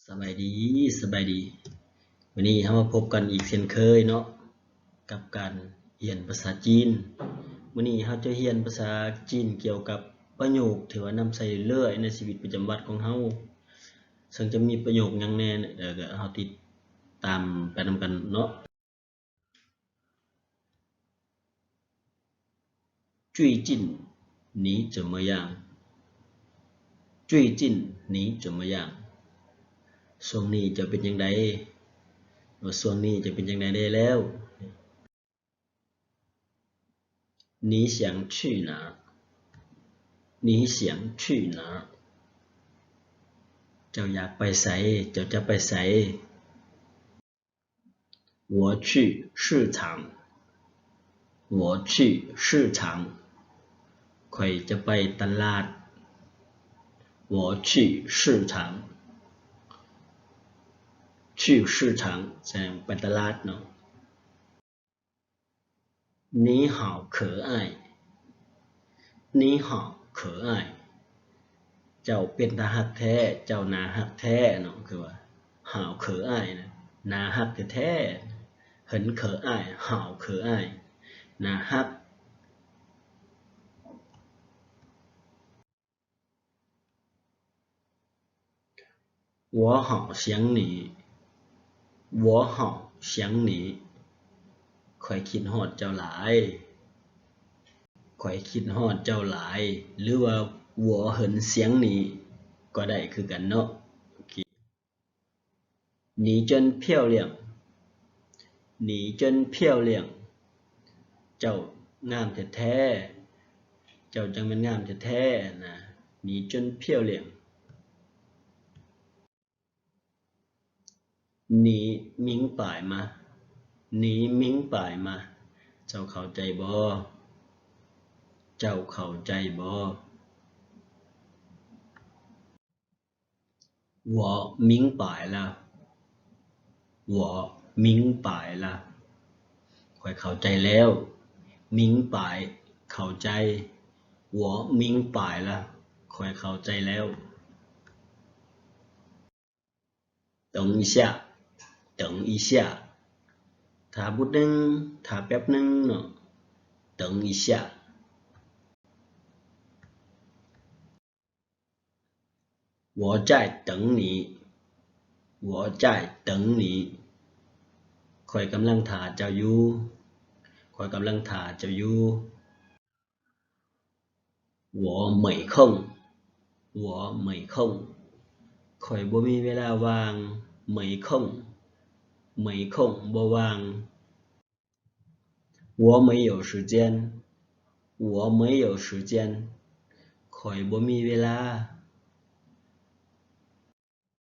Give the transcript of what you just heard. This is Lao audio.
ສະບາຍດີ ສະບາຍດີ. ມື້ນີ້ເຮົາມາພົບກັນອີກເຊັ່ນເຄີຍເນາະ ກັບການຮຽນພາສາຈີນ. ມື້ນີ້ເຮົາຈະຮຽນພາສາຈີນກ່ຽວກັບປະໂຫຍກທີ່ວ່ານຳໃຊ້ເລື້ອຍໆໃນຊີວິດປະຈຳວັນຂອງເຮົາ, ເຊິ່ງຈະມີປະໂຫຍກຫຍັງແດ່ ແລ້ວກໍເຮົາຕິດຕາມໄປນຳກັນເນາະ. 最近你怎么样？最近你怎么样？ຊ່ວງນີ້ເຈົ້າເປັນຈັ່ງໃດ? ວ່າຊ່ວງນີ້ເຈົ້າເປັນຈັ່ງໃດແດ່ແລ້ວ? 你想去哪儿？你想去哪儿？ ເຈົ້າຢາກໄປໃສ? ເຈົ້າຈະໄປໃສ? 我去市场。我去市场。 ຂ້ອຍຈະໄປຕະຫຼາດ. 我去市场。去市场 ສະແດງໄປຕະຫຼາດເນາະ. 你好可爱。你好可爱。 ເຈົ້າເປັນຕາຮັກແທ້, ເຈົ້າໜ້າຮັກແທ້ເນາະ, ຄືວ່າ 好可爱 ນະ ໜ້າຮັກແທ້ໆ, 很可爱, 好可爱, ໜ້າຮັກ. 我好想你。我好想你。 ຂ້ອຍຄິດຮອດເຈົ້າຫຼາຍ. ຂ້ອຍຄິດຮອດເຈົ້າຫຼາຍ ຫຼືວ່າ 我很想你 ກໍໄດ້ຄືກັນເນາະ. โอเค. 你真漂亮。你真漂亮。 ເຈົ້າງາມແທ້ໆ. ເຈົ້າຈັ່ງແມ່ນງາມແທ້ໆນະ. 你真漂亮。 你明白吗？你明白吗？ ເຈົ້າເຂົ້າໃຈບໍ່? ເຈົ້າເຂົ້າໃຈບໍ່? 我明白了。我明白了。 ຂ້ອຍເຂົ້າໃຈແລ້ວ. 明白 ເຂົ້າໃຈ. 我明白了。 ຂ້ອຍເຂົ້າໃຈແລ້ວ. 等一下。等一下。 ຖ້າບຸດໜຶ່ງ, ຖ້າແປັບໜຶ່ງເນາະ. 等一下。 我在等你。我在等你。 ຂ້ອຍກຳລັງຖ້າເຈົ້າຢູ່. ຂ້ອຍກຳລັງຖ້າເຈົ້າຢູ່. 我没空。我没空。 ຂ້ອຍບໍ່ມີເວລາວ່າງ. 没空。没空 ບໍ່ວ່າງ. 我没有时间。我没有时间。 ຂ້ອຍບໍ່ມີເວລາ.